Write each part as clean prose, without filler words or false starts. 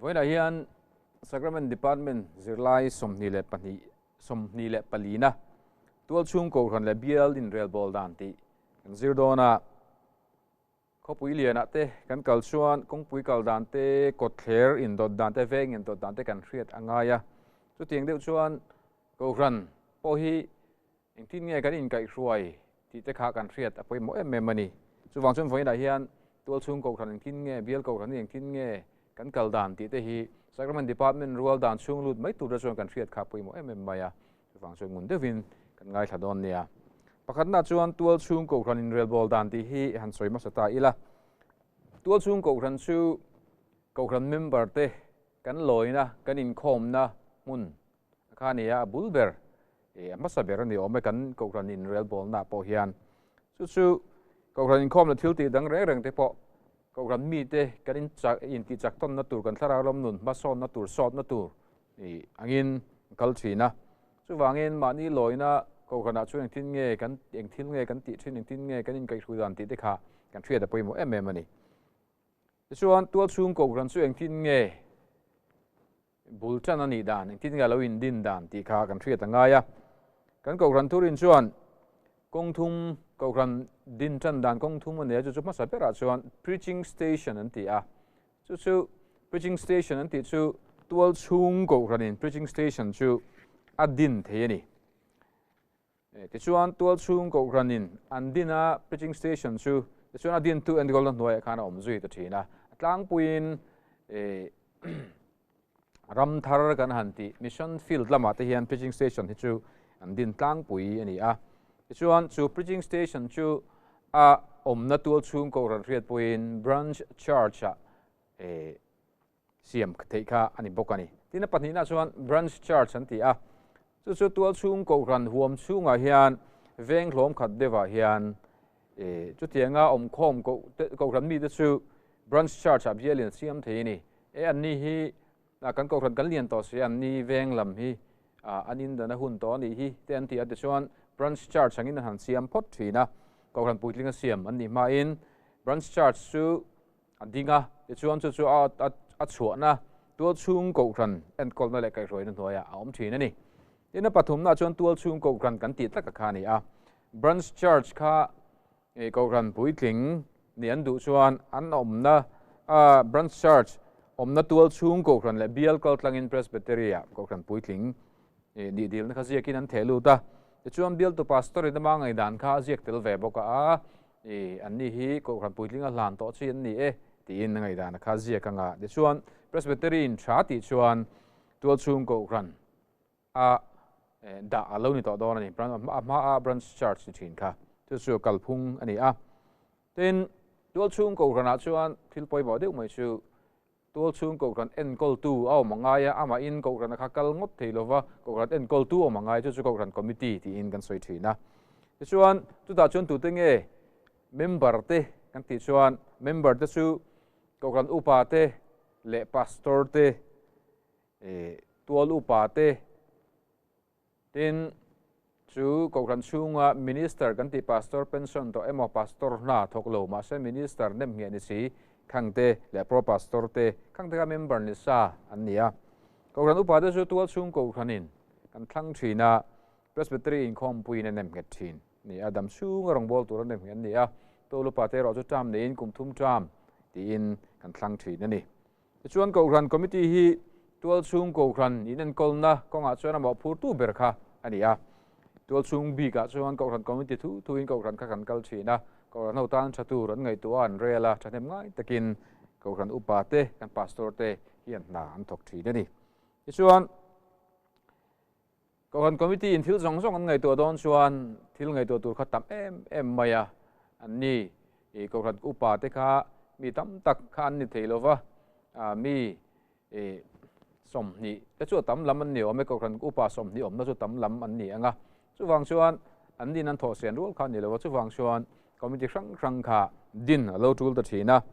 Vawiinah hian Sacrament Department zirlai 22, 24 na tualchhung kohhran leh bial inrelbawl dan tih kan zir dawn a. Khawpui lianah te kan kal chuan kawngpui kal dan te, kawtthler indawt dan te, veng indawt dan te kan hriat a ngai a. Chutiang deuh chuan kohhran pawh hi Engtin nge kan inkaihhruai tih te kha kan hriat a pawimawh em em a ni. Chuvang chuan vawiinah hian tualchhung kohhran engtin nge, bial kohhran hi engtin nge kan kal dan tih te hi Sacrament Department rual dan chhung lut mai tur te chuan kan hriat kha a pawimawh em em mai a. Chuvang chuan ngun deuhin kan ngaithla dawn nia. Pakhatna chuan tualchhung kohhran inrelbawl dan tih hi han sawi hmasa ta ila. Tualchhung kohhran chu kohhran member te kan lawina, kan inkhawmna hmun Kha a nia, a bul ber, a hmasa ber a ni awm e kan Kohhran inrelbawlnaah pawh hian. Chu chu Kohhran inkhawmna thil tih dang reng reng te pawh Kohhran mite kan intih chak tawnna tur, kan thlarau lam nun hmasawnna tur, sawtna tur angin a kal thin a. Chuvangin mahni lawina Kohhranah chuan engtin nge kan, eng thil nge kan tih thin, engtin nge kan inkaihhruai dan tih te kha kan hriat a pawimawh em em a ni. Tichuan tualchhung Kohhran chu engtin nge Bul tan a nih dan, engtin nge a lo indin dan tih kha kan hriat a ngai a. Kan Kohhran thurin chuan kawng thum, Kohhran din tan dan kawng thum a nei a, chu chu hmasa berah chuan Preaching Station an ti a. Chu chu Preaching Station an tih chu tual chhung Kohhranin Preaching Station chu a din thei a ni. Tichuan tual chhung Kohhranin an din a Preaching Station chu tichuan a dintu enkawlna hnuaiah khan a awm zui ta thin a. A tlangpuiin ram thar kan han tih Mission Field lamah te hian Preaching Station hi chu an din tlangpui a ni a. Tichuan chu Preaching Station chu a awmna tual chhung Kohhran hriatpuiin Branch Church-ah siam theih kha a ni bawk a ni. Tin a pahnihna chuan Branch Church an ti a, chu chu tualchhung Kohhran huam chhungah hian veng hlawm khat deuhah hian chutianga awmkhawm Kohhran mite chu Branch Church-ah bialin a siam thei a ni. E anni hi kan Kohhran kan lian tawh si a, anni veng lam hi an indana hun tawh a nih hi te an ti a, tichuan Branch Church angin an han siam phawt thin a, Kohhran puitlinga siam an nih hmain Branch Church chu A ding a, tichuan chu chu a a chhuahna tualchhung kohhran enkawlna leh kaihhruaina hnuaiah a awm thin a ni. Tin, a pathumnaah chuan tualchhung kohhran kan tih tak a kha a ni a. Branch Church kha kohhran puitling nih an duh chuan an awmna Branch Church awmna tualchhung kohhran leh bial kaltlangin Presbytery-ah kohhran puitling nih dilna kha ziakin an theh lut a. Tichuan bialtu pastor in ama ngaihdan kha a ziak tel ve bawk a. I, anni hi Kohhran puitling a hlan tawh chi an ni e, tiin a ngaihdan a kha ziak anga. Tichuan, Presbytery in tha tih chuan tualchhung Kohhran a dah a lo ni tawh dawn a ni. A hma a Branch Church ni thin kha chu chu kalphung a ni a. Tin, tualchhung Kohhranah chuan thil pawimawh deuh mai chu Tualchhung Kohhran enkawltu a awm a ngai a, amahin Kohhran a kha kal ngawt thei lova, Kohhran enkawltu awm a ngai, chu chu Kohhran Committee tiin kan sawi thin a. Tichuan, chutah chuan tute nge member te kan tih chuan member te chu Kohhran upa te leh Pastor te, tual upa te, Tin, chu Kohhran chhunga Minister kan tih Pastor pension tawh emaw Pastor hna thawk lo mahse Minister nem ngheh ni si Khangte leh Pro Pastor te Khangte kha member ni sa an ni a. Kohhran upa te chu tualchhung Kohhranin kan thlang thin a, Presbytery inkhawmpuiin a nem nghet thin ni a, dam chhunga rawngbâwl tur a nem nghet an ni a, tual upa te erawh chu term neiin kum thum term tiin kan thlang thin a ni. Tichuan Kohhran Committee hi tualchhung Kohhran inenkawlna kawngah chuan a mawhphurtu ber kha a ni a. Tualchhung bikah chuan Kohhran Committee thu thuin Kohhran kha kan kal thin a, Kohhran ho tan tha tur an ngaihtuah a, an rel a, thahnem ngai takin Kohhran upa te, kan Pastor te hian hna an thawk thin a ni. Tichuan Kohhran Committee in thil zawng zawng an ngaihtuah dawn chuan thil ngaihtuah tur kha tam em em mai a, an ni i Kohhran upa te kha mi tam tak kha an ni thei lo va, mi i 20 te chu a tam lam an ni awm e, Kohhran upa 20 awmna chu tam lam an ni ang a, chuvang chuan an nin an thawhsian rual kha a ni lo va, chuvang chuan Committee hrang hrang kha din a lo tul ta thin a.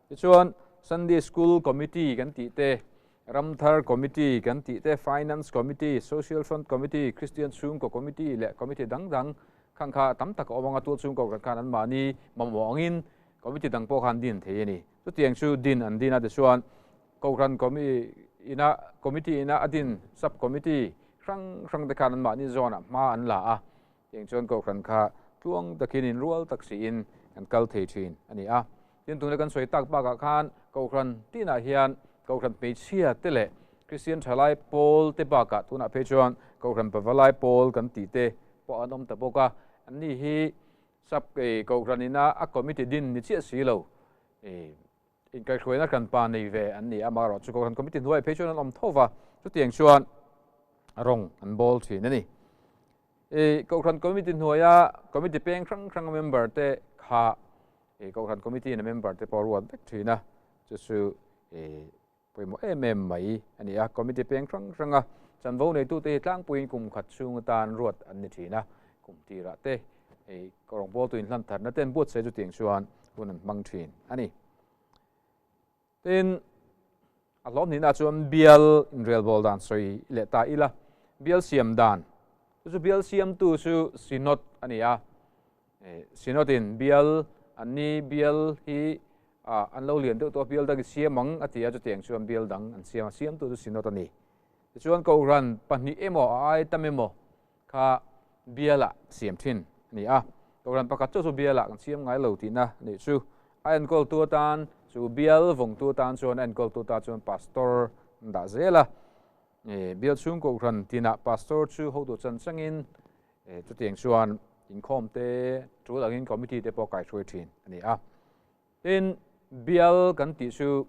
Tichuan Sunday School Committee kan tih te, Ramthar Committee kan tih te, Finance Committee, Social Front Committee, Christian Chhungkaw Committee leh Committee dang dang khang kha tam tak a awm ang a, tual chhungkaw kan khan anmahni mamawh angin Committee dang pawh khan din thei a ni. Chutiang chu din an din a, tichuan Kohhran ina committee ina a din sub committee hrang hrang te khan anmahni zawnah hma an la a, tiang chuan Kohhran kha tluang takin inrual tak siin kan kal thei thin a ni a. Tin, tuna kan sawi tak bakah khan Kohhran tinah hian Kohhran hmeichhia te leh Kristian thalai pawl te bakah tunah phei chuan Kohhran pavalai pawl kan tih te pawh an awm ta bawk a, anni hi sub Kohhran ina a committee din ni chiah si lo. Inkaihhruaina kan pa nei ve an ni a, amaherawhchu Kohhran Committee hnuaiah phei chuan an awm tho va, chutiang chuan rawng an bawl thin a ni. Kohhran Committee hnuaia Committee peng hrang hranga member te kha Kohhran Committee in a member te pawh ruat vek thin a, chu chu pawimawh em em mai a ni a. Committee peng hrang hranga chanvo neitute hi tlangpuiin kum khat chhung atan ruat an ni thin a, kum tirah te Ka rawngbawltu inhlan tharna ten buatsaih chutiang chuan hun an hmang thin a ni. Tin, a hlawm hnihna chuan bial inrelbawl dan sawi leh ta ila. Bial siam dan, chu chu bial siamtu chu Synod a ni a. Synod in bial an ni bial hi an lo lian deuh tawh a, bial dang i siam ang a ti a, chutiang chuan bial dang an siam a, siamtu chu Synod a ni. Tichuan Kohhran pahnih emaw a ai tam emaw kha bialah siam thin a ni a. Kohhran pakhat chu chu bialah kan siam ngai lo tihna a nih chu. A enkawltu atan chu bial vawngtu atan chuan a enkawltu ta chuan pastor an dah zel a. Bial chhung kohhran tinah pastor chu hotu chan changin chutiang chuan inkhawm te tul angin committee te pawh kaihruai thin a ni a. Tin, bial kan tih chu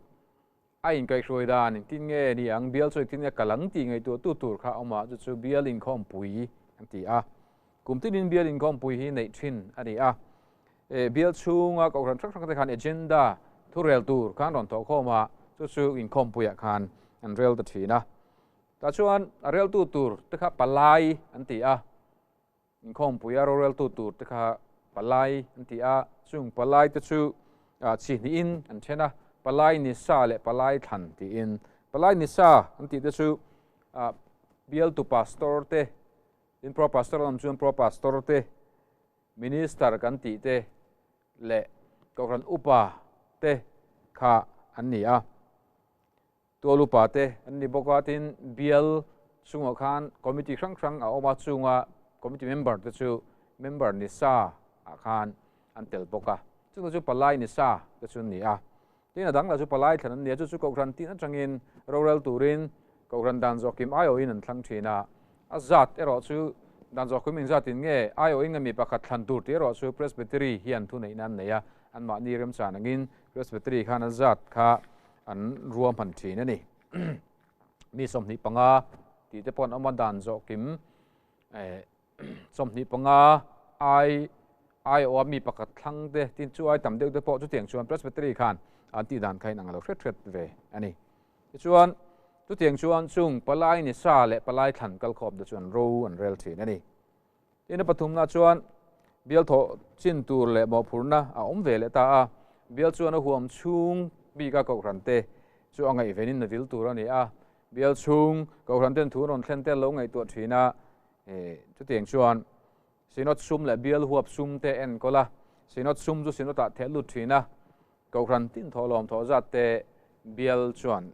A inkaihhruai dan engtin nge ni ang, bial chu engtin nge kal ang tih ngaihtuahtu tur kha a awm a, chu chu bial inkhawmpui an ti a. Kum tinin bial inkhawmpui hi neih thin a ni a. E, bial chhunga kohhran hrang hrang te khan agenda thurel tur khan rawn thawhkhawm a, chu chu inkhawmpuiah khan an rel ta thin a. Tah chuan a reltu tur te kha palai an ti a. Inkhawmpuia roreltu tur te kha palai an ti a, chung palai te chu chihnihin an then a, palai nisa leh palai thlan tiin. Palai nisa an tih te chu bialtu pastor te, tin pro pastor an awm chuan pro pastor te, minister kan tih te leh kohhran upa te kha an ni a. Tual upa te an ni bawk a, tin bial chungah khan committee hrang hrang a awm a, chunga committee member te chu member ni sa ah khan an tel bawk a, chungte chu palai ni sa te chu an ni a, tin a dang lah chu palai thlan an ni a, chu chu Kohhran tin atangin rorel turin Kohhran dan zawhkim aiawhin an thlang thin a, a zat erawh chu dan zawhkim engzatin nge aiawhin nge mi pakhat thlan tur tih erawh chu Presbytery hian thuneihna an nei a, anmahni remchan angin Presbytery khan a zat kha an ruahman thin a ni. Mi 25 tih te pawh an awm a, dan zawh kim 25 ai aiawha mi pakhat thlang te tin chu ai tam deuh te pawh chutiang chuan Presbytery khan an tih dan kha inang lo hret hret ve a ni. Tichuan, chutiang chuan chung palai ni sa leh palai thlan kalkhawm te chuan ro an rel thin a ni. Tin, a pathumna chuan bial thawh chin tur leh mawhphurhna a awm ve leh ta a, bial chuan a huam chhung bika kohhran te chu a ngaihvenin a vil tur a ni a, bial chhung kohhran ten thu rawn thlen te a lo ngaihtuah thin a, chutiang chuan Synod sum leh bial huap sum te enkawl a, Synod sum chu Synod ah theh lut thin a, Kohhran tin thawhlawm thawh zat te bial chuan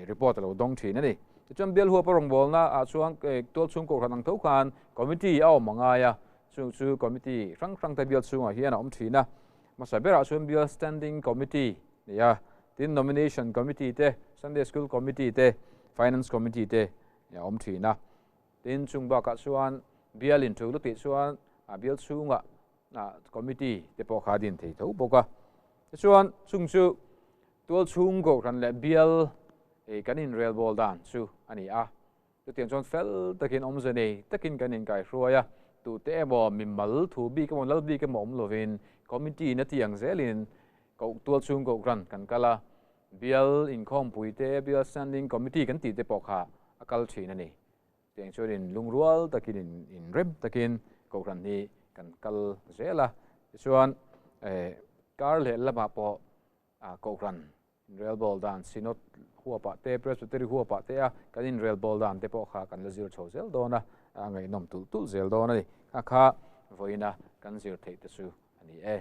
report a lo dawng thin a ni. Tichuan bial huapa rawngbawlna ah chuan tualchhung kohhran ang tho khan committee a awm a ngai a, chung chu committee hrang hrang te bial chhungah hian a awm thin a. Hmasa berah chuan bial standing committee ni a, tin nomination committee te, Sunday school committee te, finance committee te a awm thin a. Tin chung bakah chuan bial in thu lutih chuan bial chhungah committee te pawh kha a din thei tho bawk a. Tichuan chung chu tual chhung kohhran leh bial kan inrelbawl dan chu a ni a. Chutiang chuan fel takin awmze nei takin kan inkaihruai a, tute emaw mimal thu bik emaw lal bik emaw awm lovin committee in a tih ang zelin tual chhung kohhran kan kal a, bial inkhawmpui te, bial standing committee kan tih te pawh kha a kal thin a ni. Tiang chuan in lungrual takin in inrem takin kohhran hi kan kal zel a. Tichuan kar leh lamah pawh kohhran inrelbawl dan Synod huapah te, Presbytery huapah te a kan inrelbawl dan te pawh kha kan la zir chho zel dawn a, a ngaihnawm tulh tulh zel dawn a ni. Kha kha vawiina kan zir theih te chu a ni e.